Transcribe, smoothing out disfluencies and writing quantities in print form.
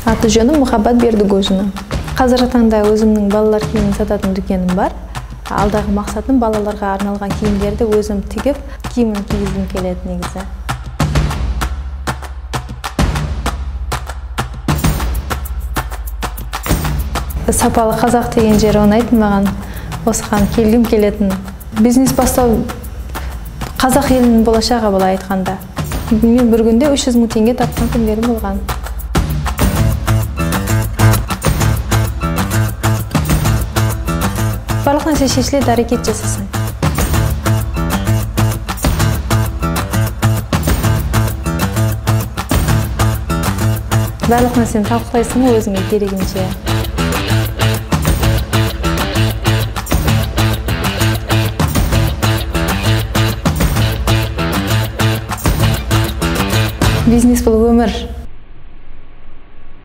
Аты жөнім Махаббат Бердігожина. Қазіргі таңда өзімнің балалар киімін сататын дүкенім бар. Алдағы мақсатым балаларға арналған киімдерді өзім тігіп, киімін кигізгім келеді негізі. Сапалы қазақ деген жері ұнайтын маған, осыған келгім келетін. Бизнес бастау қазақ елінің болашағы былай айтқанда. Мен бір күнде 300 мың теңге тапқан күндерім болған. Барлық нәрсе шешіледі, әрекет жасасаң. Барлық нәрсені талқылайсың ғой өзіңе керегінше. Бизнес бұл өмір.